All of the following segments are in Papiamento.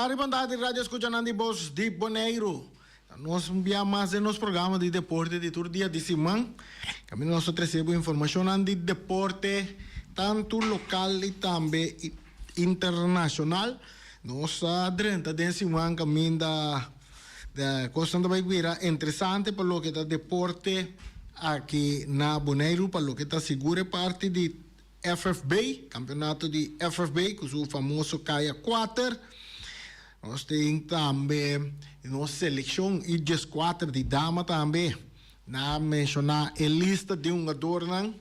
tardi, bon tardi, radio escuchanan di Bos di Boneiru. Nos un bia mas den nos programa di deporte di tur dia di siman. Caminda nos ta trece bo informacionnan di deporte tanto local y tambe internacional. Nos a drenta den siman caminda cosnan ta bay bira interesante pa loke ta deporte aki na Boneiru, pa loke ta sigur e parti di FFB, campeonato di FFB cu su famoso Kaya 4. Nos tin tambe nos seleccion I 14 di dama tambe. Na menciona e lista di hungadornan.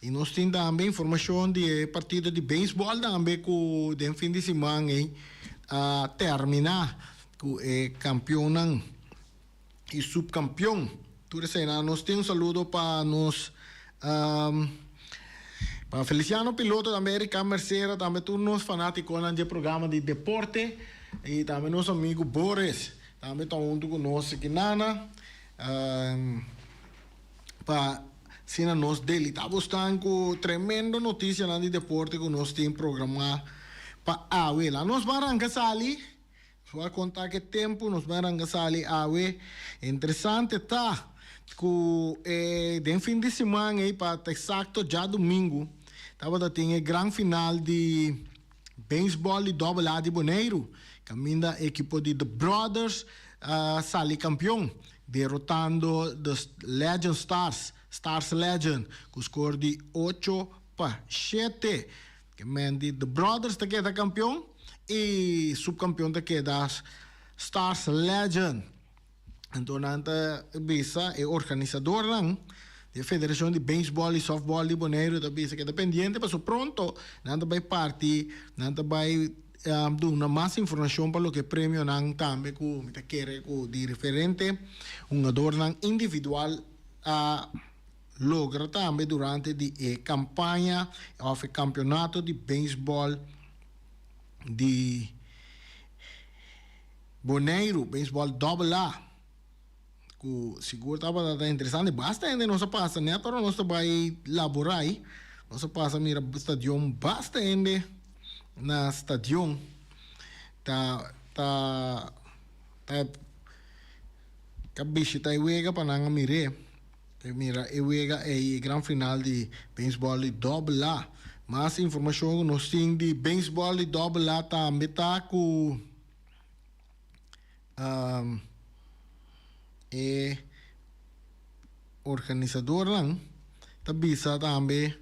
Y nos tin tambe informacion di e partido di baseball tambe cu den fin di siman ey a termina cu e campeonnan y subcampeon. Tur eseinan nos tin un saludo pa nos pa Feliciano Piloto tambe Erika Mercera tambe tur nos fanaticonan dje programa di deporte y tambe nos amigo Boris tambe ta hunto cu nos aki nana pa asina nos delita bosnan cu tremendo noticianan di deporte cu nos tin programa pa awe. La nos ban ranca sali. Su a konta ke tempu nos bai ranka sali awe. Interesante ta ku e den fin di siman ei pa ta eksakto djadumingu tabata tin e gran final di beisbòl di Dòbel A di Boneiru kaminda ekipo di The Brothers a sali kampion derotando The Legend Stars, Stars Legend, ku skor di 8-7. Ke men di The Brothers ta keda kampion i supkampion ta keda Stars Legend. Anto nan ta bisa e organisadornan di e Federashon di Beisbòl i Sòftbòl di Boneiru ta bisa keda pendiente pasobra pronto nan ta bai parti, nan ta bai duna mas informashon pa loke premionan tambe ku mi ta kere ku di diferente hungadornan individual a logra tambe durante di e campaña of e campeonato di baseball di Boneiru, baseball double A, cu sigur tabata ta interesante. Basta hende nos a pasa net ora nos ta bay laborai, nos a pasa mira stadion, basta hende na stadion ta ta ta ta bishita e wega pa nan a mir'é. E mira e wega ei, e gran final di beisbòl di Dòbel A. Mas informashon ku nos tin di beisbòl di Dòbel A tambe ta ku e organisadornan ta bisa tambe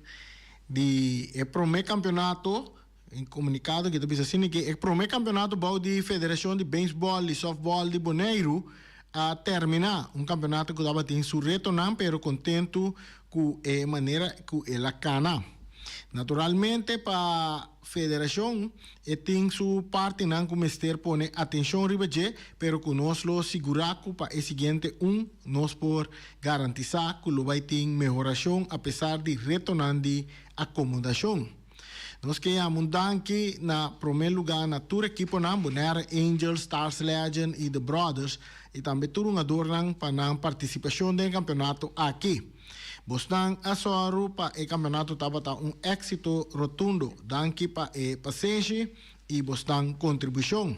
di e promé kampeonato. Un komunikado ki ta bisa asina ke e promé kampeonato bou di Federashon di Beisbòl i Sòftbòl di Boneiru a terminá. Un kampeonato ku tabatin su retonan pero kontentu ku e manera ku el a kana. Naturalmente pa federashon e tin su partinan ku mester pone atenshon riba dje pero ku nos lo sigurá ku pa e siguiente un nos por garantisá ku lo bai tin mehorashon apesar di retonan di akomodashon. Nos ke yama un danki na prome luga na tur ekiponan, Bonaire Angels, Stars Legend y The Brothers, y tambe tur hungadornan pa nan participacion den e campeonato aki. Bosnan a sòru pa e campeonato tabata un exito rotundo. Danki pa e pasenshi y bosnan contribucion.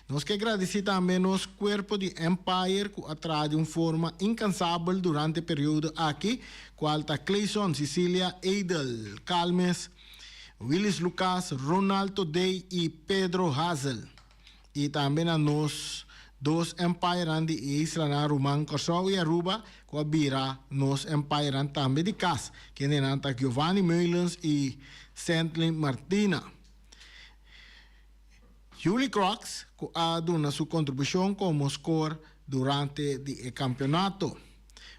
Nos ke gradici tambe nos cuerpo di Empire cu a traha di un forma incansabel durante e periodo aki, cual ta Clayson, Cecilia, Edel, Calmes, Willis Lucas, Ronald Todey y Pedro Hazel. Y tambe na nos dos Empirenan di e islanan ruman Corsou y Aruba cu a bira nos Empirenan tambe di cas, kendenan ta Giovanni Meulens y Sandlin Martina. Julie Crocs cu a duna su contribucion como score durante di e campeonato.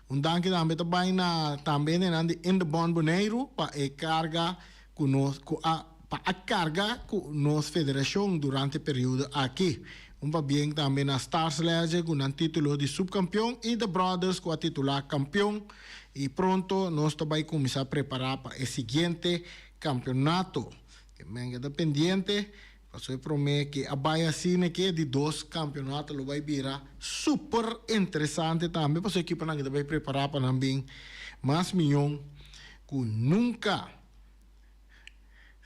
Un danki tambe ta bay na tambe hendenan di In The Bond Boneiru pa e carga cu nos cu a pa a carga cu nos federacion durante e periodo aki. Un pabien tambe na Stars Leisure cu nan titulo di subcampeon y The Brothers cu a titula campeon y pronto nos ta bay cuminsa prepara pa e siguiente campeonato. E men keda pendiente, pasobra e prome ke a bai asina ke di dos campeonato lo bai bira super interesante tambe pasobra ekiponan ke ta bai prepara pa nan bin mas miyon ku nunca.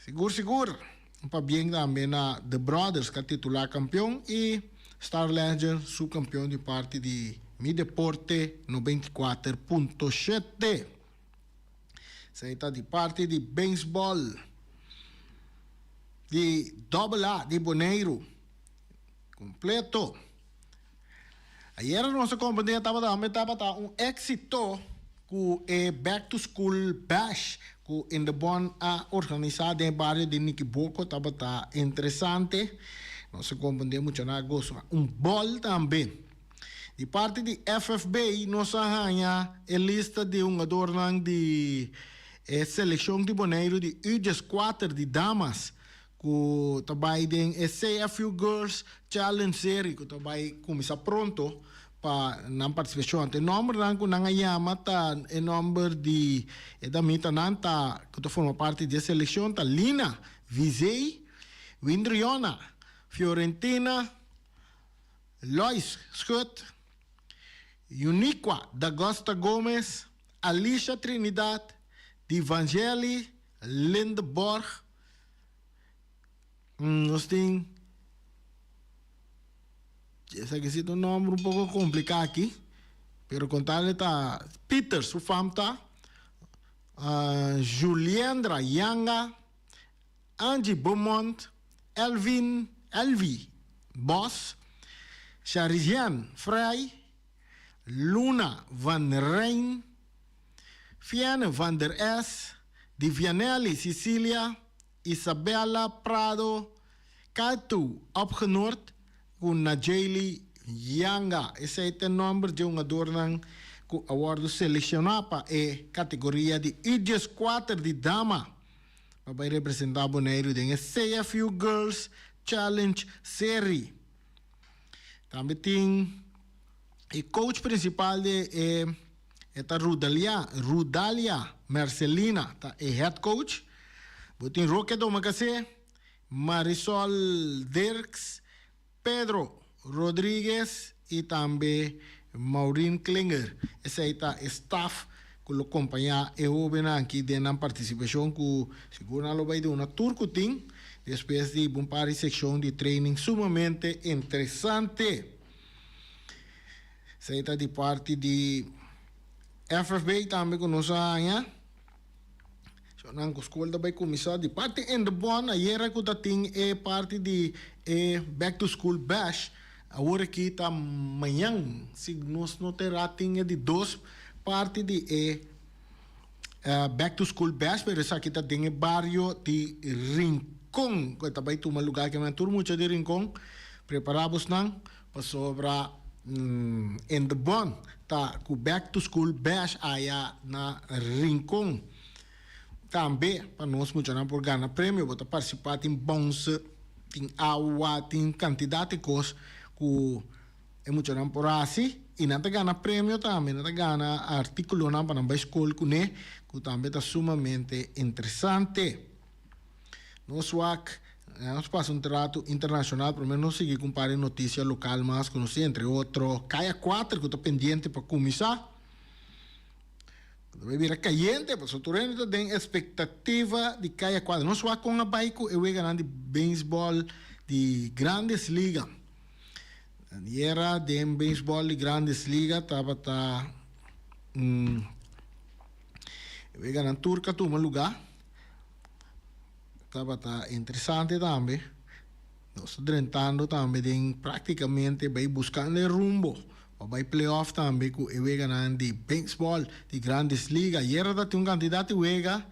Sigur sigur. Un pabien tambe na The Brothers ku a titulá kampion i Star Legend subkampion di parti di Mi Deporte 94.7. Esei ta di parti di beisbòl di Dòbel A di Boneiru kompleto. Ayera nos a komprendé tabata tambe tabata un éksito ku e Back to School Bash ku Indebon a organisá den e bario di Nikiboko tabata interesante. Nos a komprendé muchanan a gosa un bòl tambe. Di parti di FFB nos a haña e lista di hungadornan di e selekshon di Boneiru di U dieskuater di damas ku ta bai den e CFU Girls Challenge Serie ku ta bai kuminsá pronto pa nan partisipashon. Anto e nòmbernan ku nan a yama ta e nòmber di e damitanan ta ku ta forma parti di e selekshon ta Lina Vizey, Windriona Fiorentina, Lois Schut, Uniqua Dagosta Gomez, Alicia Trinidad, Divangeli Lindeborg, Nos tin esaki si ta un nomber un poco complica aki, pero con tal e ta Peter su fam ta, Juliendra Yanga, Angie Beaumont, Elvin, Elvie Bos, Sharizian Frey, Luna van Rijn, Fiene van der Es, Divianelli Cicilia, Isabella Prado, Katu Opgenoord ku Najeli Yanga. Esei ta e nòmber dje hungadornan ku a wòrdu selekshoná pa e kategoria di U dieskuater di dama pa bai representá Boneiru den e CFU Girls Challenge Serie. Tambe tin e coach principal di e e ta Rudalia Rudalia Mercelina ta e head coach. Bo tin Roque Domacassé, Marisol Dirks, Pedro Rodriguez y tambe Maureen Klinger. Esey ta e staff cu lo compaña e hobennan aki den nan participacion cu sigur nan lo bay duna tur cu tin despues di un par di seccion di training sumamente interesante. Esey ta di parti di FFB tambe cu nos a haña. So nan cu school ta bay cuminsa di parti Indebon ayera cu ta tin e parti di e back to school bash awor aki ta mañan si nos no ta era tin e di dos parti di e back to school bash pero esaki ta den e bario di Rincon cu ta bay tuma lugar kimen tur mucha di Rincon prepara bosnan Pasobra Indebon ta ku Back to School Bash aya na Rincon. Tambe pa nos muchanan por gana premio bo ta partisipá tin bounce, tin awa, tin kantidat di kos ku e muchanan por hasi i nan ta gana premio tambe, nan ta gana artíkulonan pa nan bai skol kuné ku tambe ta sumamente interesante. Nos wak, nos pasa un trato internacional, prome nos sigui cu un par di noticia local mas conoci, entre otro Kaya 4 cu ta pendiente pa cuminsa. Cu ta bay bira cayente, pasobra tur hende ta den expectativa di Kaya 4. Nos wak con a bay cu e weganan di beisbol di Grandes Liga. Ayera den beisbol di Grandes Liga tabata e weganan tur ca tuma lugar. Tabata interesante tambe. Nos ta drentando tambe den prácticamente bay buscando e rumbo pa bay playoff tambe cu e weganan di baseball di Grandes Liga. Ayera ta tin un cantidad di wega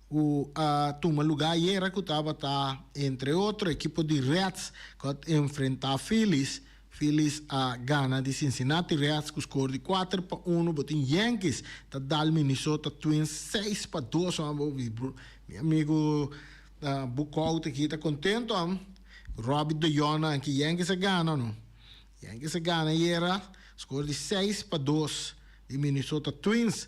cu a tuma lugar ayera cu tabata entre otro ekipo di Reds cu a enfrenta Phillies. Phillies a gana di Cincinnati Reds ku skor di kuater pa unu. Bo tin Yankees ta dal Minnesota Twins 6-2. Mi amigu Boekhout aki ta kontento. Robbie de Jong aki Yankees a gana no. Yankees a gana ayera skor di 6-2 di Minnesota Twins.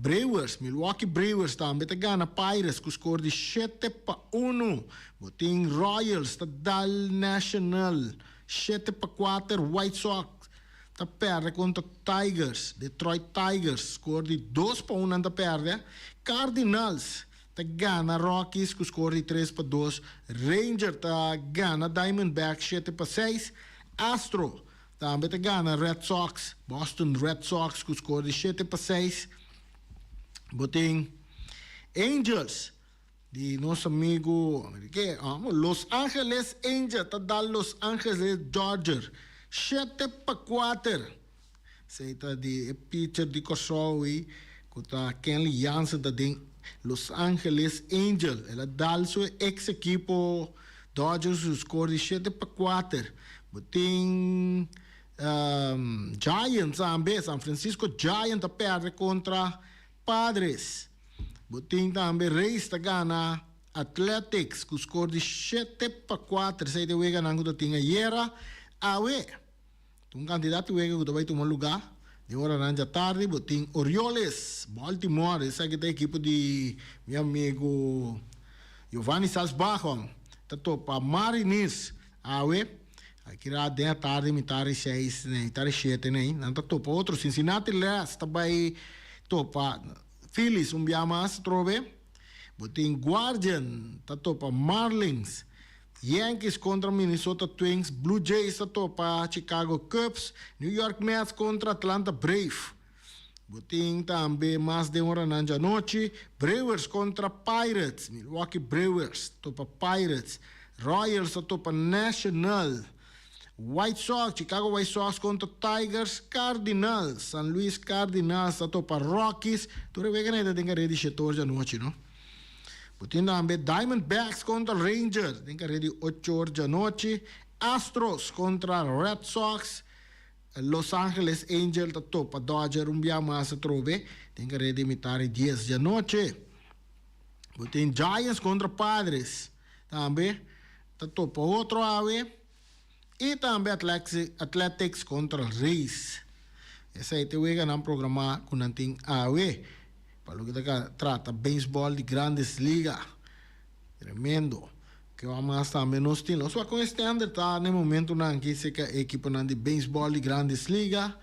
Brewers, Milwaukee Brewers tambe ta gana Pirates ku skor di 7-1. Bo tin Royals ta dal National 7-4. White Sox ta perde kontra Tigers, Detroit Tigers, skor di 2-1 nan ta perde. Cardinals. Ta gana Rockies ku skor di 3-2. Ranger ta gana Diamondbacks 7-6. Astro tambe ta gana Red Sox, Boston Red Sox ku skor di 7-6. Bo tin Angels di nos amigu ke Los Angeles Angels ta dal Los Angeles Dodgers 7-4. Esei ta di e pitcher di Kòrsou ei ku ta Kenley Jansen ta den Los Angeles Angels. El a dal su eks ekipo Dodgers su skor di 7-4. Bo tin Giants tambe, San Francisco Giants ta pèrdè kontra Padres. Bo tin tambe Rays ta gana Athletics ku skor di 7-4. Esei ta e weganan ku ta tin ayera. Awe un kantidat di wega ku ta bai tuma lugá den oranan djatardi. Bo tin Orioles, Baltimore, esaki ta ekipo di mi amigu Giovanni Salsbachon, ta topa Mariners awe. Aki rat den atardi mitar di seis, mitar di shete nei, nan ta topa otro. Cincinnati Reds ta bai topa Phillies un bia mas atrobe. Bo tin Guardian ta topa Marlins. Yankees kontra Minnesota Twins, Blue Jays ta topa Chicago Cubs, New York Mets kontra Atlanta Brave. Bo tin tambe mas den oranan djanochi, Brewers kontra Pirates, Milwaukee Brewers topa Pirates, Royals ta topa National, White Sox, Chicago White Sox kontra Tigers, Cardinals, San Luis Cardinals ta topa Rockies, tur e weganan ei ta den kareda di shetor djanochi no. Bo tin tambe Diamondbacks kontra Rangers den kareda di ocho or djanochi, Astros kontra Red Sox, Los Angeles Angels ta topa Dodger un bia mas atrobe den kareda di mitar di dies djanochi. Bo tin Giants kontra Padres tambe ta topa otro awe i tambe Athletics kontra Rays. Esei ta e weganan programá ku nan tin awe pa loke ta trata beisbòl di Grandes Liga. Tremendo. Ke wak mas tambe nos tin. Nos wak kon e standard ta na e momentunan aki serka e ekiponan di beisbòl di Grandes Liga,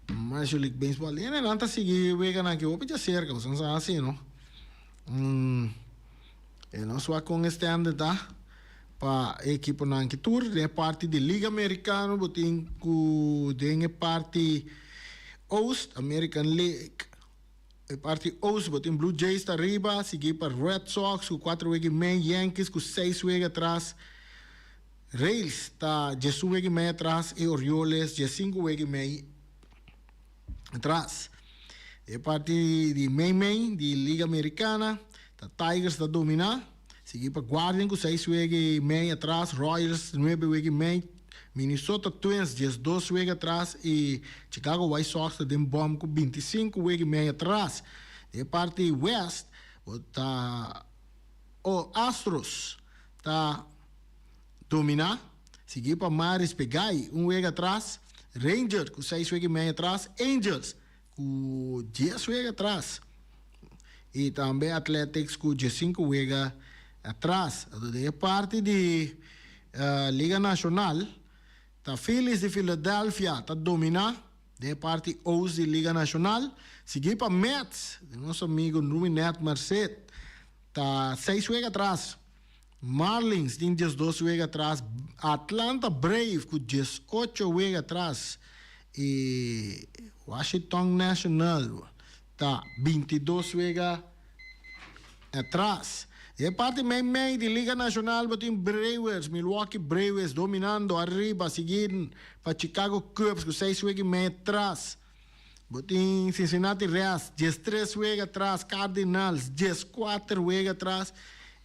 Major League Baseball. I nan ta sigui weganan aki hopi djaserka, boso no sa asi no. E nos wak kon e standard ta pa e ekiponan aki tur. Den e parti di Liga Amerikano bo tin ku den e parti Oost, American League, e parti Oost bo tin Blue Jays ta riba, sigui pa Red Sox ku kuater wega i mei, Yankees ku seis wega atras, Rays ta 11 wega i mei atras i Orioles 15 wega i mei atras. E parti di mei mei di Liga Americana ta Tigers ta domina, sigui pa Guardian ku seis wega i mei atras, Royals nuebe wega i mei, Minnesota Twins 12 wega atras i Chicago White Sox ta den bom ku 25 wega i mei atras. Den e parti West bo ta o Astros ta domina, sigui pa Maris Pegay un wega atras, Rangers ku seis wega i mei atras, Angels ku 10 wega atras i tambe Athletics ku 15 wega atras. Anto den e parti di Liga Nashonal ta Phillies di Philadelphia ta domina den e parti oost di Liga Nashonal, sigui pa Mets di nos amigo Ruminet Merced ta seis wega atras. Marlins tin 12 wega atras, Atlanta Brave ku 18 wega atras i Washington National ta 22 wega atras. E parti mei mei di Liga Nashonal bo tin Brewers, Milwaukee Brewers dominando ariba sigui pa Chicago Cubs ku seis wega i mei atras. Bo tin Cincinnati Reds 13 wega atras, Cardinals 14 wega atras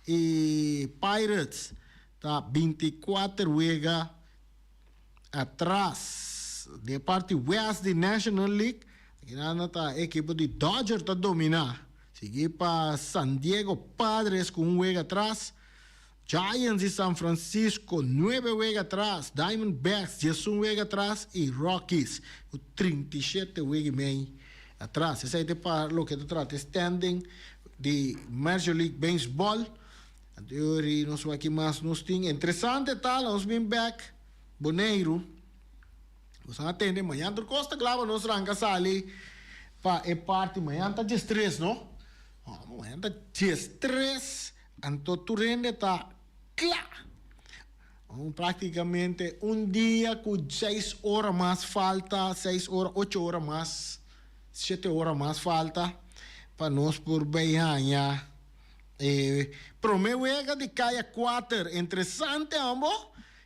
i Pirates ta 24 wega atras. Den e parti west di National League, akinan ta e ekipo di Dodger ta dominá, sigui pa San Diego Padres ku un wega atras. Giants di San Francisco nuebe wega atras, Diamondbacks 11 wega atras i Rockies ku 37 wega i mei atras. Esei ta pa loke ta trata e standing di Major League Baseball. Anto yori nos wak ki mas nos tin. Interesante ta nos bin bek Boneiru. Nos a tende mañan tur kos ta kla pa nos ranka sali pa e parti. Mañan ta 13, no? Mañan ta 13, anto tur hende ta kla. Práktikamente un dia ku seis ora mas falta, seis ora, ocho ora mas, shete ora mas falta pa nos por bai haña e promé wega di Kaya Kuater. Interesante ambo.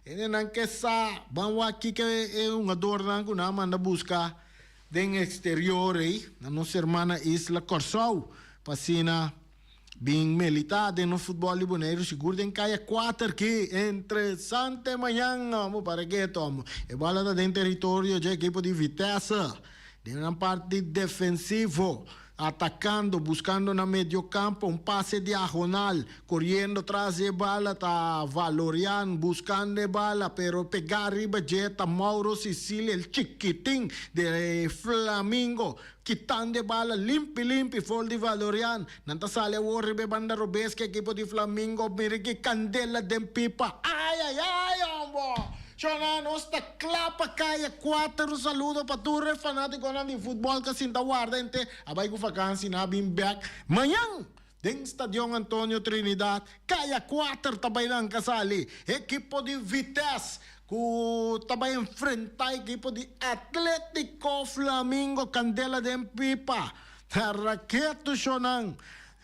Hendenan ke sa, ban wak kiko e hungadornan ku nan a manda buska den exterior ei, na nos hermana isla Kòrsou, pa asina bin melita den nos futbòl di Boneiru, sigur den Kaya Kuater ki interesante mañan, amo para keto amo. E bala ta den teritorio dje ekipo di Vitesse, den nan parti defensivo. Atacando, buscando na medio campo, un pase diagonal, coriendo tras di e bala ta Valorian, buscando e bala, pero pega riba dje ta Mauro Sicilia, el chikitin di Flamingo, kitando e bala limpi limpi for di Valorian. Nan ta sali awor riba e banda robes ku ekipo di Flamingo, mira ki candela den pipa, ay ay ay hombo! Shona, nos ta kla pa kaya kuater. Un saludo pa tur e fanatikonan di futbòl ku a sinta warda henter a bai ku fakansi nan a bin bèk mañan den Stadion Antonio Trinidad. Kaya kuater ta bai lanka sali ekipo di Vitesse ku ta bai enfrentá ekipo di Atletico Flamingo. Kandela den pipa. Ta raketu shonan.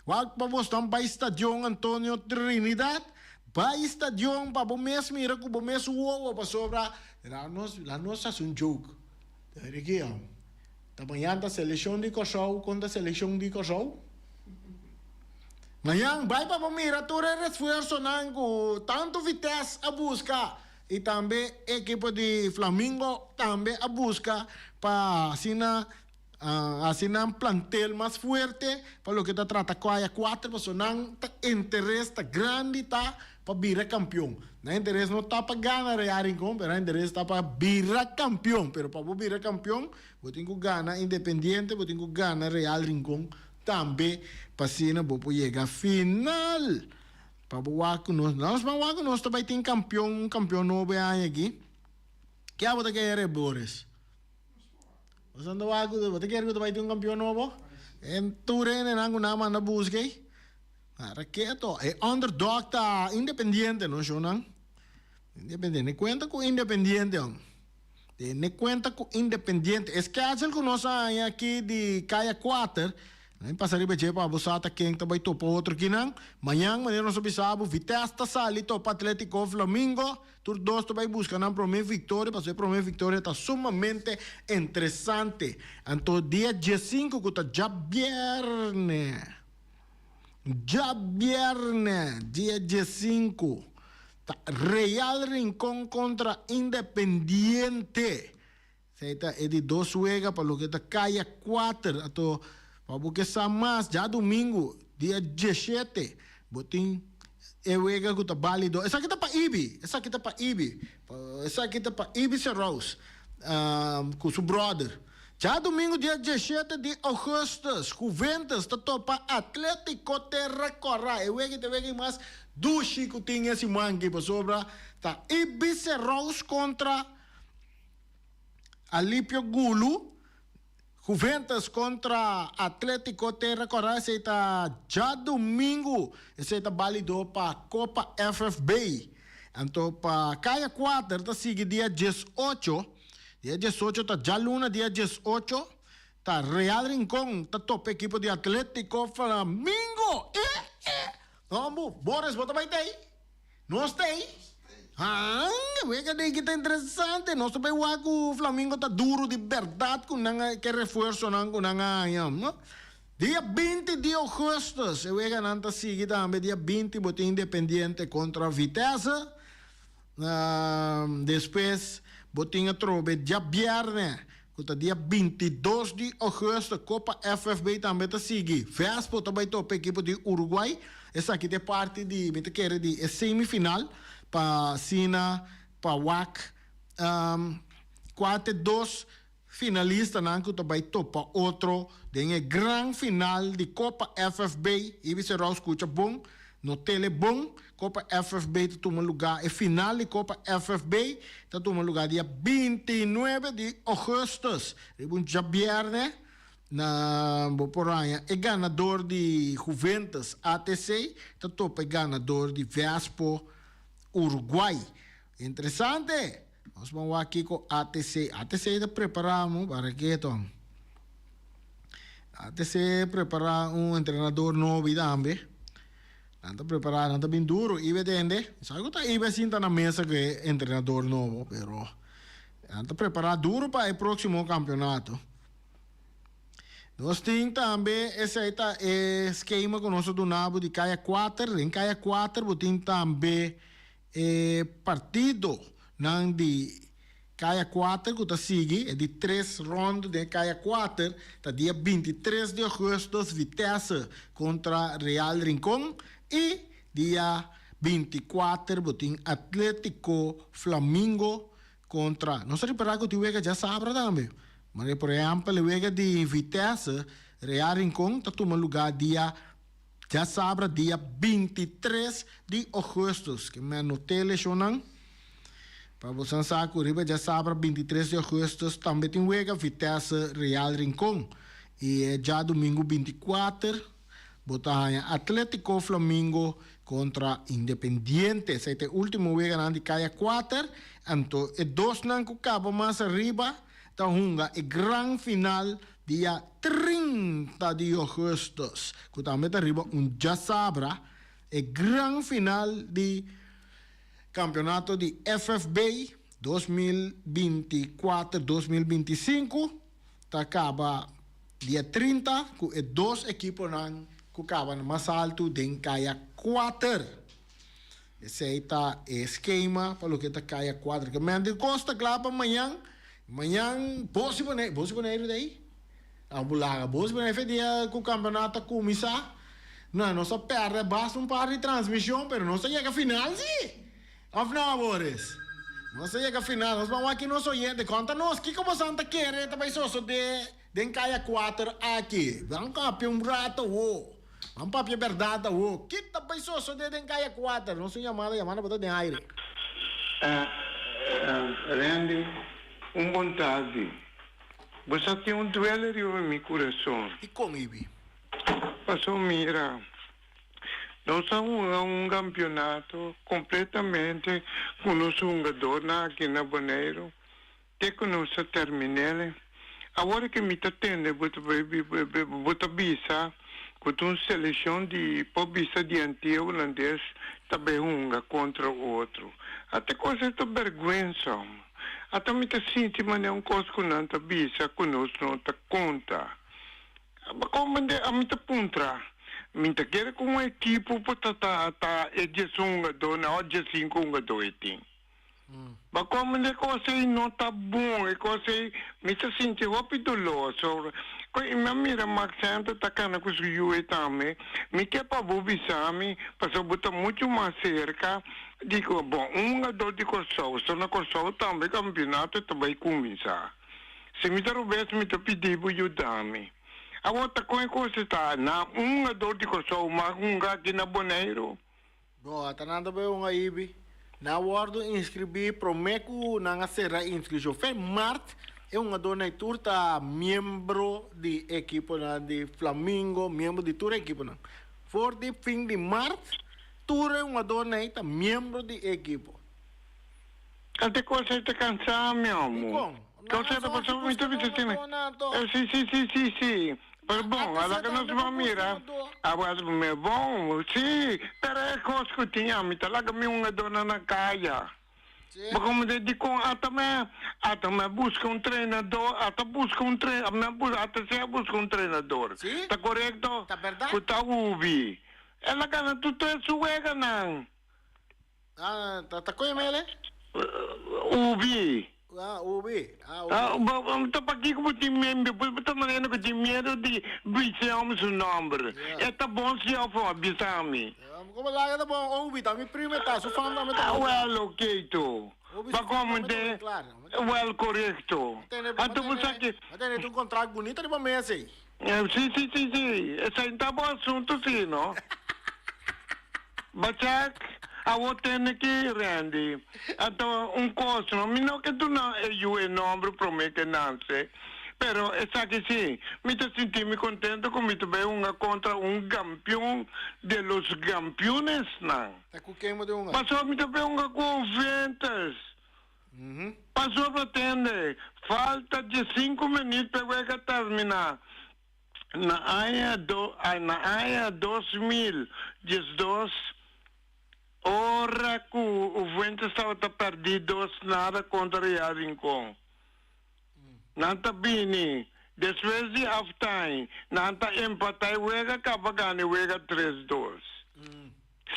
Wak pa bos nan bai Stadion Antonio Trinidad. Bai stadion pa bo mes mira ku bo mes wowo pasobra la nos la nos hasi un joke. Ta mira ki am. Ta mañan ta selekshon di Kòrsou kontra selekshon di Kòrsou. Mañan bai pa bo mira tur e resfuersonan ku tantu Vitesse a buska i tambe ekipo di Flamingo tambe a buska pa asina Hasi nan plantel mas fuerte pa loke ta trata Kwaya 4 pasobra nan ta interes ta grandi ta pa bira kampion. Nan interes no ta pa gana Real Rincon pero nan interes ta pa bira kampion. Pero pa bo bira kampion bo tin ku gana Independiente, bo tin ku gana Real Rincon tambe pa asina bo por yega final. Pa bo wak ku nos, nos ban wak ku nos ta bai tin kampion, un kampion nobo e aña aki. Ke abo ta kere Boris? Boso anda wak ku bo ta kere ku ta bai tin un kampion nobo? En tur hendenan ku nan a manda buska ei, para keto. E underdog ta Independiente no shownan. Independiente. Ne kuenta ku Independiente hom. Tene kuenta ku Independiente. E schedule ku nos a haña aki di Kaya 4. Nan pasa riba dje pa bo sa ta ken ta bai topa otro kinan. Mañan manera nos a bisa bo, Vitesse ta sali topa Atletico Flamingo. Tur dos ta bai buska nan prome viktoria pasobra e prome viktoria ta sumamente interesante. Anto dia diesinku ku ta djabièrnè, djabièrnè dia diesinku ta Real Rincon kontra Independiente. Esei ta e di dos wega pa loke ta kaya kuater. Anto pa bo ke sa mas, djadumingu dia dieshete bo tin e wega ku ta balido. Esaki ta pa Ibi, esaki ta pa Ibi, esaki ta pa Ibi Serous ku su brother. Djadumingu dia dieshete di ougùstùs Juventus ta topa Atletico Terra Kòrá. E wega ta e wega mas dushi ku tin e siman aki pasobra ta Ibi Serous kontra Alipio Gulu, Juventus kontra Atletico Terra Kòrá esei ta djadumingu, esei ta balido pa Kopa FFB. Anto pa Kaya 4 ta sigui dia 18, dia 18 ta djaluna dia 18 ta Real Rincon ta topa ekipo di Atletico Flamingo. E e! Hombu, Boris bo ta bai tei? Nos ta ei? Haan, wega den ki ta interesante. Nos ta bay wak ku Flamingo ta duro di berdad ku nan a ke refuersonan ku nan a haña. Dia 20 di augustus e weganan ta sigui tambe. Dia 20 bo tin Independiente kontra Vitesse. Despues bo tin atrobe djabièrnè ku ta dia 22 di augustus, Kopa FFB tambe ta sigui. Vespo ta bai topa ekipo di Uruguay. Esaki ta e parti di, mi ta kere di e semifinal pa asina pa wak kua ta e dos finalistanan ku ta bai topa otro den e gran final di Kopa FFB. Ibis Herou skucha bon, no tele bon. Kopa FFB ta tuma lugá, e final di Kopa FFB ta tuma lugá dia 29 di ougùstùs, riba un djabièrnè. Na bo por haña e ganador di Juventus ATC ta topa e ganador di Vespo Uruguay. Interesante! Nos ban wak kiko ATC. ATC ta prepara mo para ke ton. ATC prepara un entrenador nobo tambe. Nan ta prepara, nan ta bin duro. Ibe tende. Sa ku ta Ibe sinta na mesa ku e entrenador nobo, pero nan ta prepara duro pa e proximo campeonato. Nos tin tambe, esei ta e skema ku nos a duna bo di kaya kuater. Den kaya kuater bo tin tambe e partidonan di kaya kuater ku ta sigui. E di tres ròndu den kaya kuater ta dia 23 di ògùstùs Vitesse kontra Real Rincon i dia 24 bo tin Atletico Flamingo Kontra. Nos a ripará ku tin wega djasabra tambe. Manera por ehèmpel e wega di Vitesse, Real Rincon ta tuma lugá dia djasabra dia 23 di ògùstùs. Ke mi a not'é leshonnan pa boso sa ku riba djasabra 23 di ògùstùs tambe tin wega Vitesse, Real Rincon. I e djadumingu 24 Bo ta haña Atletico Flamingo kontra Independiente. Esei ta e ultimo weganan di kaya kuater. Anto e dosnan ku kaba mas ariba ta hunga e gran final dia 30 di ougùstùs, ku tambe ta riba un djasabra, e gran final di kampeonato di FFB 2024, 2025. Ta kaba dia 30 ku e dos ekiponan ku kaba na mas altu den kaya kuater. Esei ta e skema pa loke ta kaya kuater. Ke men di kos ta kla pa mañan. Mañan Bos i Boneiru, Bos i Boneiru ta ei? A bo laga Bos i Boneiru fe dia ku kampeonato a kuminsá. No, nos a pèrdè basta un par di transmishon pero nos a yega final si. Of no, Boris? Nos a yega final. Nos ban wak nos oyente. Konta nos kiko bosan ta kere ta bai sosode den kaya kuater aki. Ban papia un rato awo. Ban papia bèrdat awo. Ki ta bai sosode den kaya kuater? Nos un yamada, yamada bo ta den aire. Randy, un bon tardi. Bo sa tin un duele riba mi kurason. Dikon, Ibi? Paso mira. Nos a hunga un kampionato kompletamente ku nos hungadornan aki na Boneiru te ku nos a termin'el. Awor ke mi ta tende bo ta bo ta bisa ku ta un selekshon di por bisa di Antia Hulandes ta bai hunga kontra otro. Ata kos ei ta bèrgwensa. Ata mi ta sinti manera un kos ku nan ta bisa ku nos no ta konta. Komende ami ta puntra, mi ta kere ku un ekipo por ta ta ta e 11 hungadónan òf 15 hungadó e tin. Ma komende e kos ei no ta bon, e kos ei mi ta sinti hopi doló. So ku mi a mira Max Center ta kana ku su yu ei tambe, mi ke pa bo bisa mi, pasobra bo ta muchu mas serka di ku bon un hungadó di Kòrsou, so na Kòrsou tambe kampionato ta bai kuminsá. Si mi ta robes mi ta pidi bo yuda mi. Awor ta kon e kos ta na un hungador di Kòrsou mag hunga aki na Boneiru? Bo ata nan ta bai hunga ibi. Nan a wòrdu inskribí promé ku nan a sera inskripshon. Fe mart e hungadornan ei tur ta miembro di ekiponan di Flamingo, miembro di tur e ekiponan. For di fin di mart tur e hungadornan ei ta miembro di e ekipo. Ante kos ei ta kansa mi omo. Dikon? Kos ei ta pasa mi ta bisa asina. Si si si si si. Pero bon, a laga nos ban mira. Awor mi bon, si, pero e kos ku tin ami ta laga mi hungadónan na kaya. Bo komo di dikon ata mi ata mi a buska un trenador, ata buska un tre mi a bus ata si a buska un trenador. Ta korekto? Ku ta Ubi. El a gana tur tres su weganan. Ah, ta ta koe mele? Ubi. Ah, ubi. Ah, ubi. Ah, bo, bo, ta pakiko bo tin miedo? Bo, bo ta manera ku tin miedo di bisa e hòmber su nòmber. Ja. E ta bon si òf no? Bisa mi. Ja, komo laga ta bon, Ubi ta mi primo e ta, su fam tambe ta Ah, bon. wèl, oké to. Ubi Ba su fam komo tambe ta de, bon, klaro. wèl, korekto. Tene, Anto bo sa ke. Ma tene un kontrakt bunita riba mesa ei. Si, si, si, si. Esei no ta bo asuntu si, no? Bachak, awor tene ki Randy. Anto un kos, no? Mi no ke duna e yu e nomber prome ke nanse. Pero esaki si, mi ta sinti mi contento cu mi ta bay hunga contra un gampion de los gampionesnan. Ta cu ken bo ta hunga? Pasobra mi ta bay hunga cu Juventus. Pasobra tende, falta diescinco minuut pa e wega termina. Na aña do, na aña 2012, ora cu Juventus tabata perdi dos nada contra Real Rincon. Nan ta bini despues di half time, nan ta empata e wega caba gana e wega tres dos.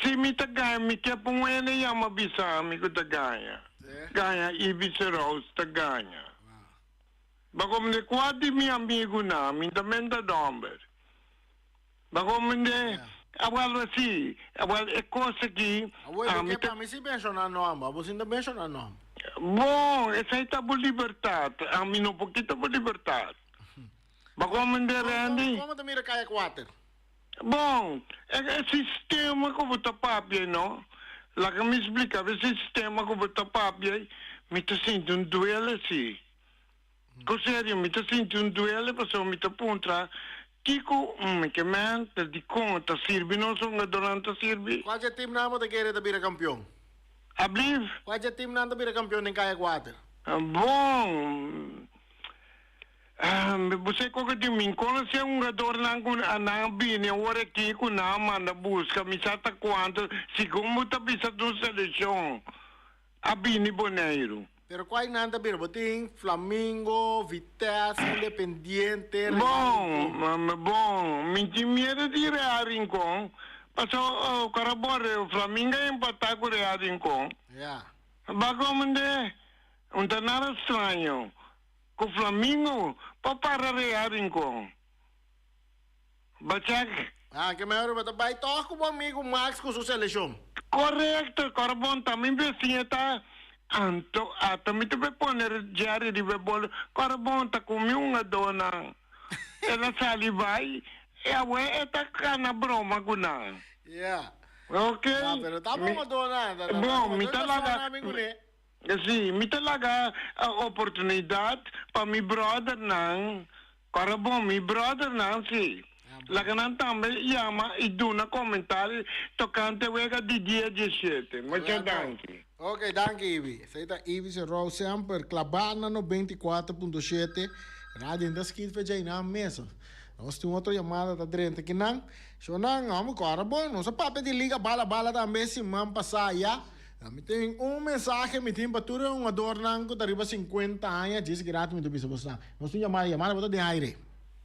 Si mi ta gaña mi ke pa un hende yama bisa mi cu ta gaña. Gaña Ibis Rouse ta gaña. Bakomende cua di mi amigunan mi ta menta nomber. Bakomende awel asi, awel e cos aki Awel ami ke ta. pa mi si menciona nomber, abo si no ta menciona nomber. Bon, esai ta bo libertad, ami no por kita bo libertad. Bakomende Randy. Como ta mira Kaya Kuater? Bon, e e sistema ku bo ta papia ei no, laga mi splika bo e sistema ku bo ta papia ei, mi ta sinti un duele si. Ku serio, mi ta sinti un duele pasobra mi ta puntra kiko mi ke men ta dikon ta sirbi nos hungadornan ta sirbi. Kua dje timnan bo ta kere ta bira kampion? Ablief? Kua dje timnan ta bira kampion den Kaya Kuater? Bon, Bo sa koke di mi konosé hungadornan ku nan a bini awor aki ku nan a manda buska mi sa ta kuantu segun bo ta bisa ta un selekshon a bini Boneiru. Pero kual nan ta bira? Bo tin Flamingo, Vitesse, Independiente, Real Rincon. Bon, bon, mi tin miedu di Real Rincon paso ora bo Flamingo a empatá ku Real Rincon. Ya. Bakomende un ta nada straño. Ku flamingo pa para Real Rincon. Bachek. Ah, ke mehor bo ta bai tòg ku bo amigu Max ku su seleshon. Korekto, Korbon ta mi besiña ta anto ata mi ta be pone Jerry riba e bolo. Korbon ta ku mi hungadónan. El a sali bai i awe e ta kana broma ku nan. Ya. Ok. Ah, pero ta bo hungadónan. Bon, mi ta laga. Sí, mi ta laga oportunidat pa mi bròdernan, kòrda bon, mi bròdernan sí, laga nan tambe yama i duna komentario tokante wega di dia dieshete. Mucha danki. Ok, danki Ibi. Esei ta Ibi Serrou semper klabá na 94.7 Radio Inta Skit fe djainan mes. Nos tin otro yamada ta drenta kinan. Shownan, amo kòrda bon, nos a papia di Liga Bala Bala tambe siman pasá ya. Mi tin un mensahe mi tin pa tur e hungadornan ku ta riba 50 aña djis gratis mi ta bisa boso. Nos tin yamada, yamada bo ta den aire.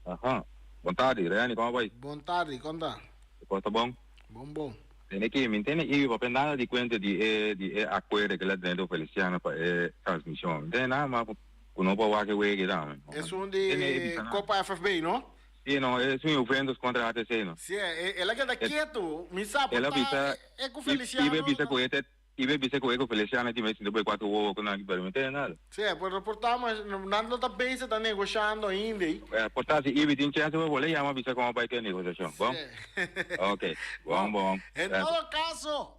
Aha. Bon tardi, Reni, komo bai? Bon tardi, kon ta? E kos ta bon? Bon bon. Tene ki, mi tene ibi papia nada di kuenta di e di e akuerdo ke la tene Feliciano pa e transmision. Mi tene nada mas ku no por wak e wega ei tambe. Esun di Copa FFB, no? Sí, no, es un Juventus contra ATC, no. Sí, el a keda ketu. Mi sa por El a ta bisa, e ku Feliciano. Ibe bisa ku e te, Ibe bisa ku e ku Feliciano tin mes sinti bo e kuater wowo ku nan, pero mi tene nada. Sí, pero por ta mas, nan no ta bezig, ta negoshando ainda. Por ta si Ibe tin chance bo bole yama bisa komo bai ku e negosiashon, bon? Sí. Ok, bon, bon. En todo caso,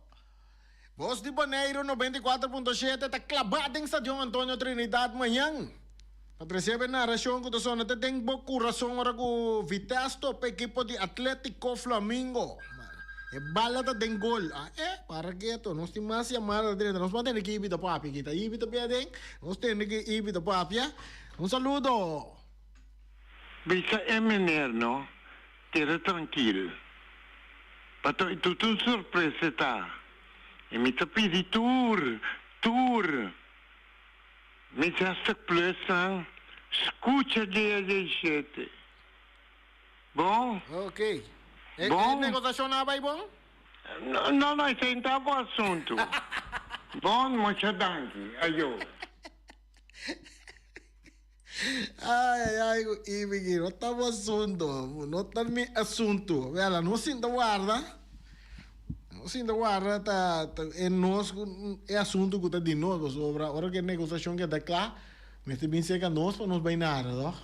Bos di Boneiru 94.7 ta klabá den Stadion Antonio Trinidad mañan. Pa trese e narashon ku ta sona te den bo kurason ora ku Vitesse topa ekipo di Atletico Flamingo. E bala ta den gol. Ah eh, para keto. Nos tin mas yamada ta drenta. Nos por tende ki Ibi ta papia aki. Ta Ibi ta bia den. Nos tende ki Ibi ta papia. Un saludo. Bisa e meneer no, keda trankil. Pato e tut un sorpresa ta. I mi ta pidi tur, tur mi zestig plusnan skucha dia diesshete. Bon? Ok. E Bon? negosashon a bai bon? No, no, esei no ta bo asuntu. Bon, mucha danki. Ayo. Ai ai ai ku Ibigi no ta bo asuntu no ta mi asuntu wela no sinta warda no sinta warda ta ta e nos ku e asuntu ku ta di nos pasobra ora ku e negosiashon keda kla mester bin serka nos pa nos bai nada toh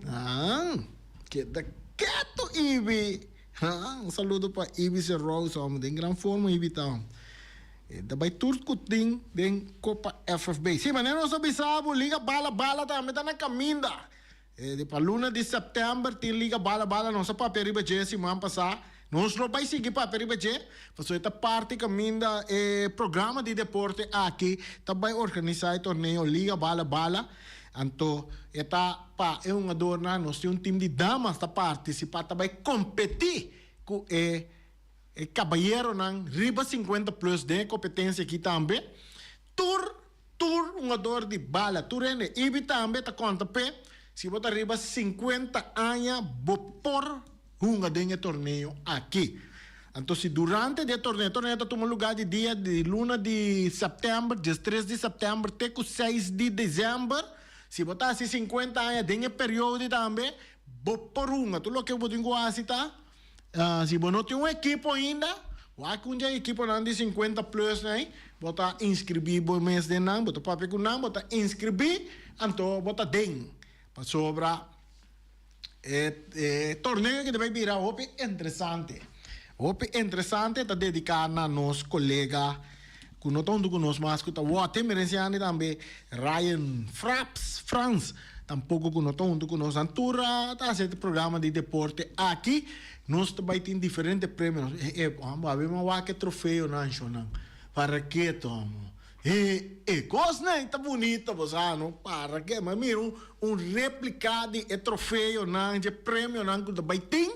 haan keda ketu Ibi haan un saludo pa Ibi Serrous homber den gran forma Ibi ta homber. E ta bai tur ku tin den Kopa FFB. Sí, manera nos a bisa bo, Liga Bala Bala tambe ta na kaminda. Di pa luna di sèptèmber tin Liga Bala Bala, nos a papia riba dje siman pasá. Nos lo bai sigui papia riba dje, pasobra e ta parti kaminda e programa di deporte aki ta bai organisá e torneo Liga Bala Bala. Anto e ta pa e hungadornan, nos tin un tim di damas ta partisipá, ta bai kompetí ku e e kabayeronan riba sinkuenta plus den e kompetensia aki tambe. Tur Tur hungador di bala, tur hende, Ibi tambe ta konta p'e, si bo ta riba 50 aña bo por hunga den e torneo aki. Anto si durante di e torneo, e torneo ta tuma lugar di dia di luna di sèptèmber, 13 di sèptèmber te ku 6 di desèmber, si bo ta hasi 50 aña den e periodo tambe bo por hunga. Tur loke bo tin ku hasi ta Si bo no tin un ekipo ainda, wak un dje ekiponan di 50 plus nei, bo ta inskribí bo mes den nan, bo ta papia ku nan, bo ta inskribí, anto bo ta den. Pasobra e e torneo aki ta bai bira hopi interesante. Hopi interesante ta dediká na nos kolega ku no ta huntu ku nos mas ku ta wòte merensiani tambe Ryan Fraps Frans tampoko ku no ta huntu ku nos nan tur a ta hasi e programa di deporte aki nos ta bai tin diferente premio e e amo a bin wak e trofeonan shonnan para ke to amo e e kosnan ta bunita bo sa no para ke mi a mira un un replika di e trofeonan dje premionan ku ta bai tin.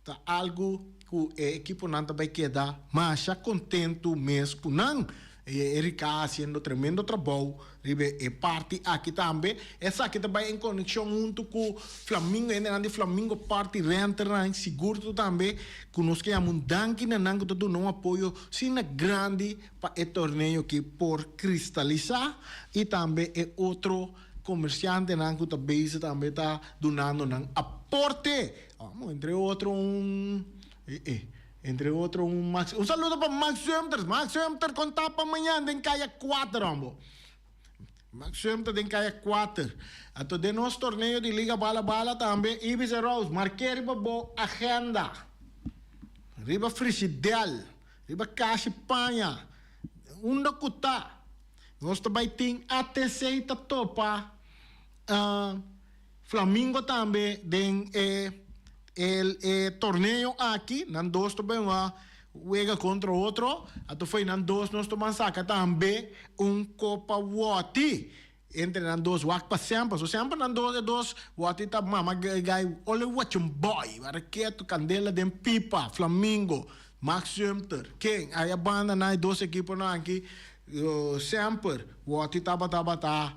Ta algu ku e ekiponan ta bai keda masha kontentu mes ku nan. E Erika hasiendo tremendo trabou riba e parti aki tambe. Esaki ta bai en konekshon huntu ku Flamingo, hendenan di Flamingo Party Renternan sigur tu tambe ku nos ke yama un danki na nan ku ta duna un apoyo asina grandi pa e torneo aki por kristalisá i tambe e otro komersiantenan ku ta bezig tambe ta dunando nan aporte. Amo, entre otro un eh eh, entre otro un Max, un saludo pa Max Sumter, Max Sumter kon ta pa mañan den kaya kuater hombo. Max Sumter den kaya kuater. Anto den nos torneo di Liga Bala Bala tambe Ibis en Rose, mark'é riba bo agenda, riba frishidel, riba kashi paña, unda ku ta. Nos ta bai tin ATC ta topa Flamingo tambe den e e torneo aki, nan dos ta bin a wega kontra otro, anto fo'i nan dos nos ta ban saka tambe un kopa wòti entre nan dos wak pa semper, so semper nan dos e dos wòti ta mama gai ole wachun boy, wara ketu kandela den pipa, Flamingo, Max Sumter, ken aya banda nan e dos ekiponan aki semper wòti tabata bata.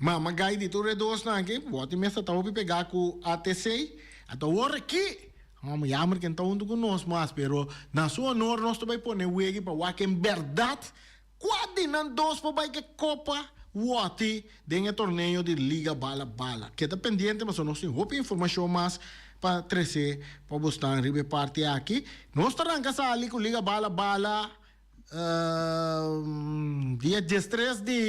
Mama gai di tur e dosnan aki, bo tin mester ta hopi pegá ku ATC. Anto awor aki, homo jammer ken ta huntu ku nos mas, pero na su honor nos ta bai pone wegi pa wak en bèrdat kua di nan dos por bai ke kopa wòti den e torneo di Liga Bala Bala. Keda pendiente pasobra nos tin hopi informashon mas pa trese pa bosnan riba e parti aki. Nos ta ranka sali ku Liga Bala Bala. Dia 13 di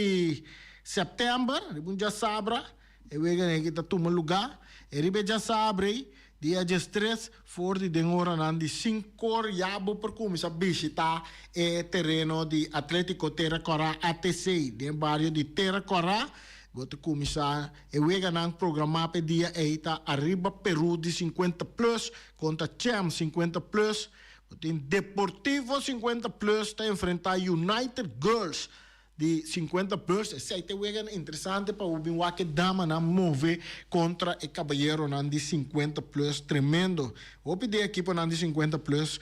sèptèmber, riba un djasabra, e wega aki ta tuma lugá. E riba e djasabra ei, dia 13, for di den oranan di sinkor ya bo por kuminsá bishitá e tereno di Atlétiko Tera Kòrá, ATC, den bario di Tera Kòrá. Bo ta kuminsá e weganan programá pa e dia ei ta Arriba Perú di 50 plus kontra Chem 50 plus. Bo tin Deportivo 50 Plus ta enfrenta United Girls di 50 Plus. Esei ta e wega interesante pa bo bin wak e damanan move kontra e kabayeronan di 50 Plus. Tremendo. Hopi di e ekiponan di 50 Plus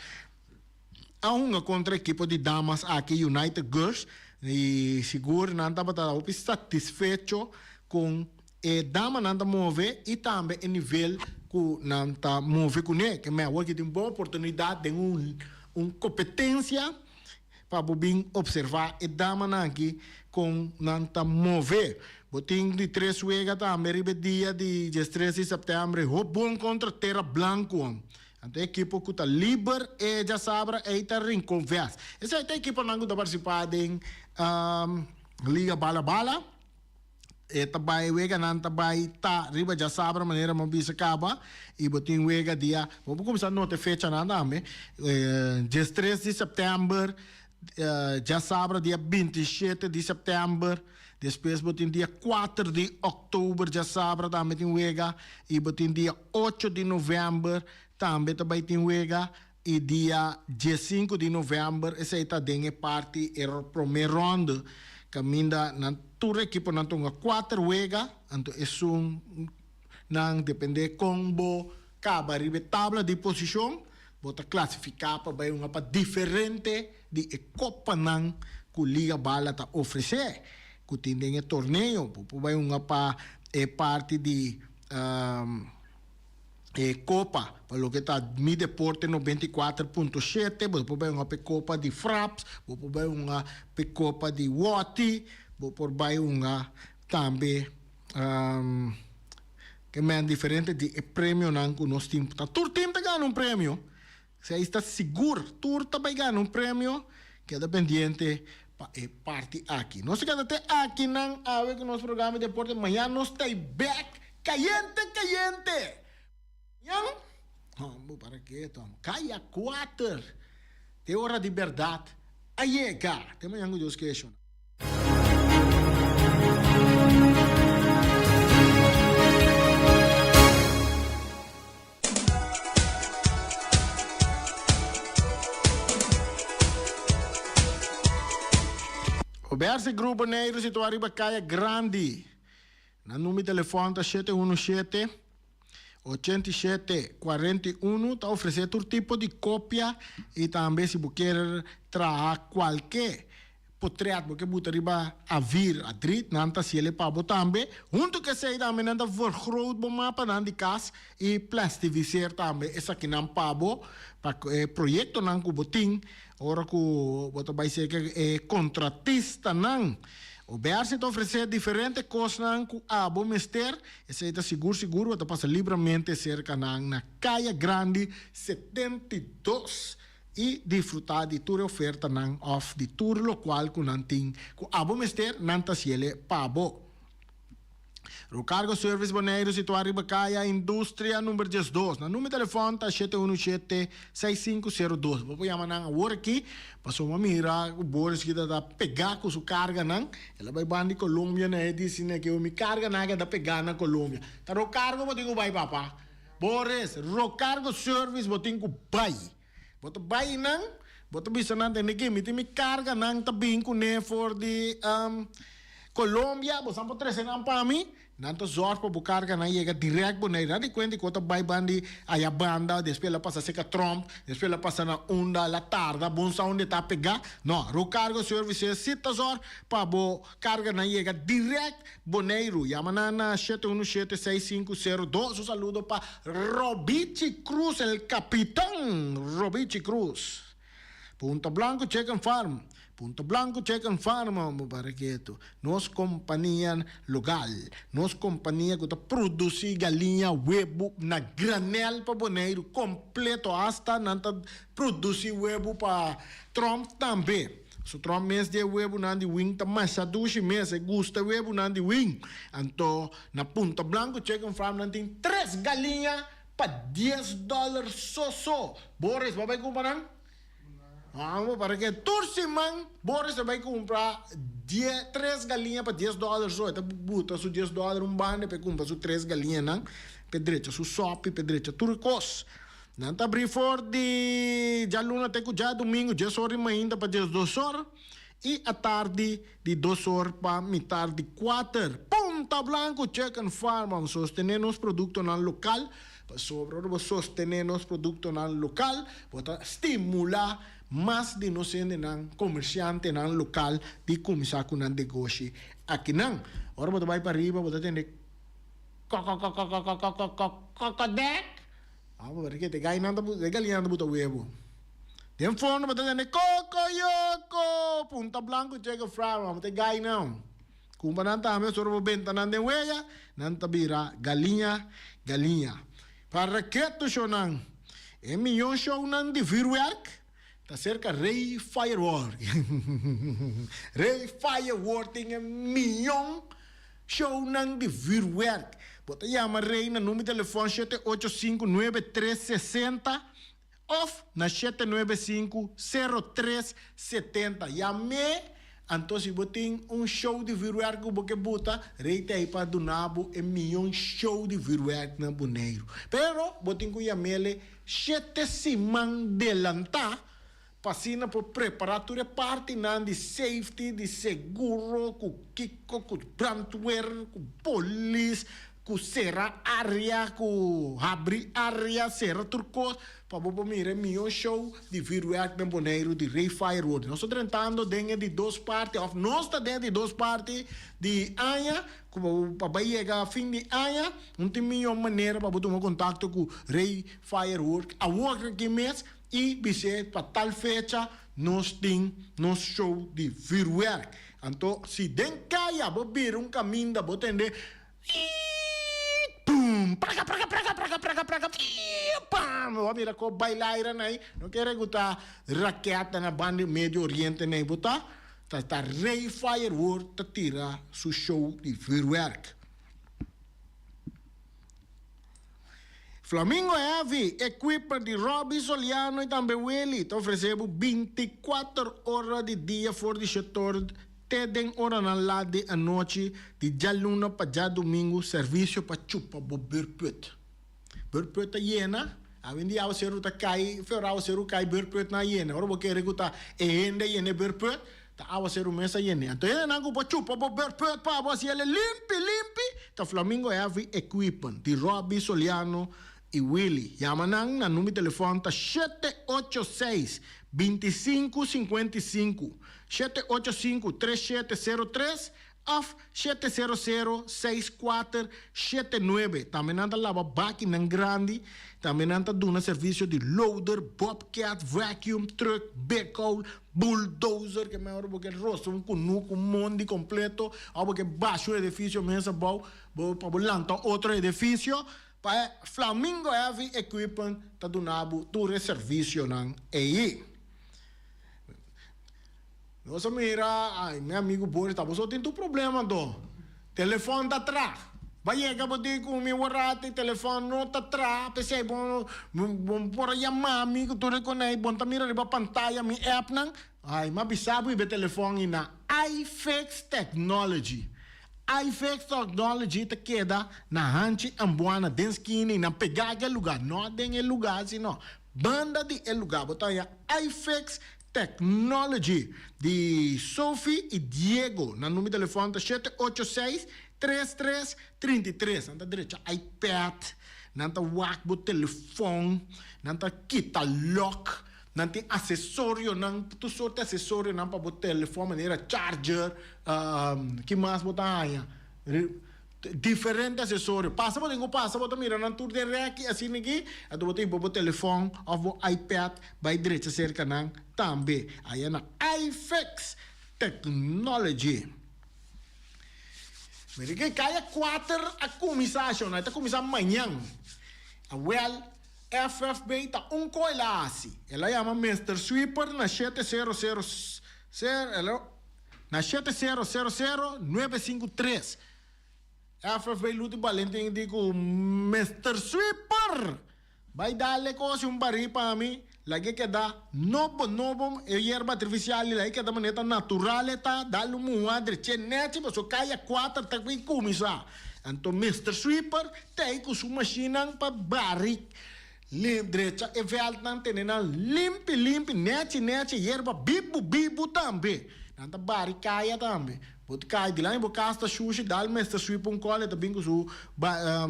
a hunga kontra ekipo di damas aki, United Girls, i sigur nan tabata hopi satisfecho kon E damanan ta move i tambe e nivel ku nan ta move kuné. Ke mei awor ki tin bon oportunidat den un un kompetensia pa bo bin opservá e damanan aki kon nan ta move. Bo tin di tres wega tambe riba e dia di diestres di sèptèmber, Hoop Bon kontra Tera Blanku. Anto e ekipo ku ta liber e djasabra ei ta Rincon Vest. Esei ta ekiponan ku ta partisipá den Liga Bala Bala. E ta bai weganan ta bai ta riba djasabra manera mi a bisa kaba i bo tin wega dia bo por kuminsá nota e fechanan tambe 13 di sèptèmber djasabra dia 27 di sèptèmber. Despues bo tin dia 4 di òktober djasabra tambe tin wega i bo tin dia 8 di novèmber tambe ta bai tin wega i dia 15 di novèmber esei ta den e parti e promé rònde kaminda nan tur ekiponan ta hunga kuater wega anto esun nan depende kon bo kaba riba e tabla di posishon bo ta klasifiká pa bai hunga pa diferente di e kopanan ku Liga Bala ta ofresé ku tin den e torneo. Bo por bai hunga pa e parti di e kopa pa loke ta Mi Deporte 94.7, bo por bai hunga pa e kopa di Fraps, bo por bai hunga pa e kopa di Wòti, bo por bai hunga tambe ke men diferente di e premionan ku nos tin. Ta tur tim ta gana un premio. Si ahí ta sigur tur ta bai gana un premio, keda pendiente pa e parti aki. Nos ta keda te akinan awe ku nos programa di deporte. Mañan nos ta bek kayente kayente. Mañan, hombo para keto, kaya kuater, te ora di bèrdat a yega. Te mañan ku Dios ke. Oberse Group Boneiru situá riba Kaya Grandi. Nan number di telefòn ta 717 87 41. Ta ofresé tur tipo di kopia i tambe si bo kier traha kualke Potret bo ke buta riba avir adrit, nan ta hasiel e pa bo tambe. Huntu ku esei tambe nan ta vergroot bo mapanan di kas i plastifiseer tambe esakinan pa bo, pa e proyektonan ku bo tin ora ku bo ta bai serka e kontratistanan. Obersi ta ofresé diferente kosnan ku abo mester, esei ta sigur sigur bo ta pasa libramente serka nan na Kaya Grandi 72. I disfrutá di tur e ofertanan òf di tur lokual ku nan tin ku abo mester, nan ta hasiel pa bo. Rocargo Service Boneiru situá riba Kaya Industria number 12. Nan number telefòn ta 717 6502. Bo por yama nan awor aki pasobra bo a mira ku Boris kita ta pegá ku su karganan. El a bai banda di Colombia na e disi na ke mi karganan a keda pegá na Colombia. Ta Rocargo bo tin ku bai papa. Boris, Rocargo Service bo tin ku bai. Bo ta bai nan, bo ta bisa nan tende ki mi tin mi karga nan ta bin kuné for di Colombia, bo san por trese nan pa mi. Nan ta zorg pa bo karga nan yega direct Boneiru. Nan di kuenta ku bo ta bai bandi aya banda, despues el a pasa serka Trump, despues el a pasa na unda, el a tarda, bon sa unda e ta pegá. No, Rocargo Services si ta zorg pa bo Karga nan yega direct Boneiru. Yama nan na shete unu shete seis sinku sero dos. Un saludo pa Robichi Cruz, el capitan Robichi Cruz. Punta Blanco Chicken Farm, Punta Blanco Chicken Farm, homber para ketu. Nos kompania logal, nos kompania ku ta produsi galiña webu na granel pa Boneiru kompleto, hasta nan ta produsi webu pa Trump tambe. Su tron mes di e webunan di wing ta masha dushi mes, e gusta e webunan di wing. Anto na Punta Blanco Chicken Farm nan tin tres galiña pa dies dòler so so. Boris, bo a bai kumpra nan? Amo, para ke tur siman Boris a bai kumpra die tres galiña pa dies dòler so. E ta buta su dies dòler un banda pa e kumpra su tres galiñanan, pa e drecha su sòpi, pa e drecha tur e kos. Nan ta abrí for di djaluna te ku djadumingu, dies or di mainta pa 12 or, i atardi di dos or pa mitar di kuater. Punta Blanco Chicken Farm a sostené nos produktonan lokal, pasobra ora bo sostené nos produktonan lokal, bo ta stimulá mas di nos hendenan, komersiantenan lokal di kuminsá ku nan negoshi akinan. Ora bo ta bai pariba bo ta tende kòkòkòkòkòkòkòkòkòdèk. Abo pero ke te gainan ta e galinan ta buta webo. Den fondo bo ta tende kokoyoko! Punta blanco chega fra amo te gainan. Kumpa nan tambe ora bo benta nan den weya nan ta bira galiña galiña. Para ketu shownan e miyon shownan di vuurwerk ta serka Rey Firework. Rey Firework tin e miyon Shownan di vuurwerk. Bo ta yama Rey na number di telefòn 785 9360 òf na 795 0370. Yam'é. Anto si bo tin un show di vuurwerk ku bo ke buta, Rey ta ei pa duna bo e mion show di vuurwerk na Boneiru. Pero bo tin ku yam'ele shete siman delantá pa asina por prepará tur e partinan di safety, di seguro, ku kiko, ku brandweer, ku polis, ku sera area, ku habri area, sera tur kos, pa bo por mira e mihó show di vuurwerk na Boneiru di Rey Fireworks. Nos ta drentando den e di dos parti, òf nos ta den e di dos parti di aña, ku pa bai yega fin di aña, un tin mihó manera pa bo tuma kontakto ku Rey Fireworks awor aki mes i bis'é pa tal fecha nos tin nos show di vuurwerk. Anto si den kaya bo bira un kaminda bo tende. Pum, praka, praka, praka, praka, praka, praka, pam. Bo a mira ko bailaira nai. No kere ku ta raketa na banda di Medio Oriente nai. Bo ta, ta, ta Rey Firework ta tira su show di vuurwerk. Flamingo Heavy Equipment di Robby Soliano y tambe Willy ta ofrece bo 24 ora di dia for di shetor Te den oranan lat di anochi di djaluna pa djadumingu servisio pa chupa bo beurput. Beurput ta yena, awendia awaseru ta kai, fe ora awaseru kai beurputnan a yena. Ora bo kere ku ta e hende a yena e beurput, ta awaseru mes a yena. Anto hendenan ku por chupa bo beurput pa bo hasi el e limpi limpi ta Flamingo Heavy Equipment di Robby Soliano i Willy. Yama nan na number di telefòn ta 786 25 55. 785 3703 òf 700 6479. Tambe nan ta laba bakinan grandi. Tambe nan ta duna servisio di loader, bobcat, vacuum truck, backhoe, bulldozer, ke mehor bo ke rosa un kunuku, un mondi kompleto, òf bo ke basha un edifisio mes abou bo pa bo lanta otro edifisio. Pa e Flamingo Heavy Equipment ta duna bo tur e servisionan ei. Nos a mira, ay, mi amigo Boris ta boso tin tur problema anto. Telefon ta tra. Ba yega bo di cu mi warati, telefon no ta tra, p'esey bo bo por a yama mi cu tur e coney, bo no ta mira riba pantaya mi appnan. Ay, m'a bisa bo riba e telefon y na iFix Technology. iFix Technology ta keda na Hanchi Ambuana den skina y nan pega aki e lugar, no den e lugar sino Banda di e lugá bo ta haña iFix Technology di Sophie i Diego. Nan number di telefòn ta shete ocho seis, tres tres, 33. Nan ta drecha iPad, nan ta wak bo telefòn, nan ta kita lòk, nan tin asesorionan, tur sorti asesorionan pa bo telefòn manera charger, ki mas bo ta haña? Diferente asesorio. Pasa bo tin ku pasa bo ta mira nan tur den rèki asina aki, anto bo ta hiba bo telefòn òf bo iPad bai drecha serka nan tambe. Aya na iFix Technology. Mira ke kaya kuater a kuminsá shona, e ta kuminsá mañan. Awèl, FFB ta un ko el a hasi. El a yama Mister Sweeper na shete sero sero sero. Na shete sero sero sero nuebe sinku tres FFB Luti Balentin di ku Mister Sweeper bai dale kosi un barí pa mi lag'e keda nobo nobo e yerba artifisial di lag'e keda manera ta natural e ta dale un muha dreche nechi pasobra kaya kuater ta bin kuminsá anto Mister Sweeper ta ei ku su mashinnan pa bari Limp drecha e veldnan tene nan limpi limpi nechi nechi yerba bibu bibu tambe. Nan ta bari kaya tambe. Bo ta kai dilanti bo kas ta shushi dal mester sweep un kòl e ta bin ku su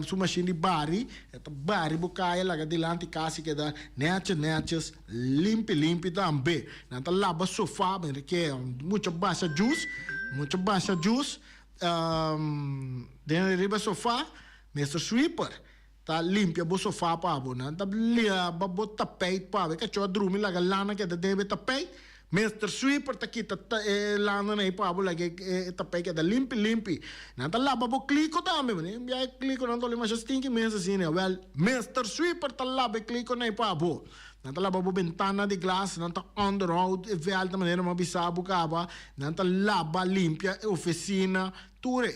su mashin di bari e ta bari bo kaya laga dilanti kas i keda nechi neches limpi limpi tambe. Nan ta laba sofa mira ke mucha basha jus mucha basha jus den riba sofa mester sweeper. Ta limpia bo sofá pa bo. Nan ta laba bo tapijt pa bo. E kachó a drumi laga lana keda den e tapijt. Mister Sweeper ta kita e lananan ei pa bo laga e tapijt keda limpi limpi. Nan ta laba bo kliko tambe. Bo tin bia e klikonan ta oli masha stinki mes asina. Wèl, Mister Sweeper ta laba e klikonan ei pa bo. Nan ta laba bo bentana di glas, nan ta onderhoud e vèlt manera mi a bisa bo kaba. Nan ta laba limpia e ofisina. Tur e.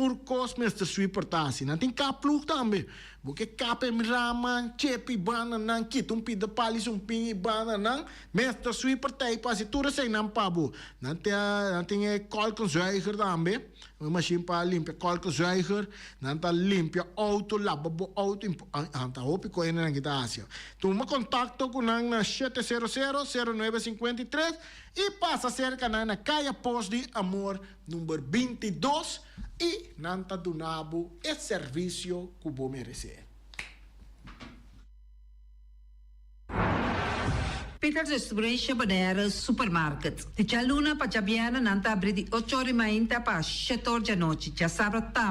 Tur kos mester sweeper ta hasi. Nan tin kapploeg tambe. Bo ke kap e rama, chepi bananan, kita un pida pali sumpin i bananan, mester sweeper ta ei pa hasi tur eseinan pa bo. Nan ta nan tin e kolkenzuiger tambe, un mashin pa limpia kolkenzuiger. Nan ta limpia outo, laba bo outo, nan ta hopi kos hende nan ki ta hasi. Tuma kontakto ku nan na shete sero sero, sero nuebe 53 i pasa serka nan na Kaya Pos di Amor number 22 i nan ta duna bo e servisio ku bo meresé. Peters Restauration Bonaire Supermarket. Di djaluna pa djabièrnè nan ta abri di ocho or di mainta pa shete or djanochi. Djasabra tambe.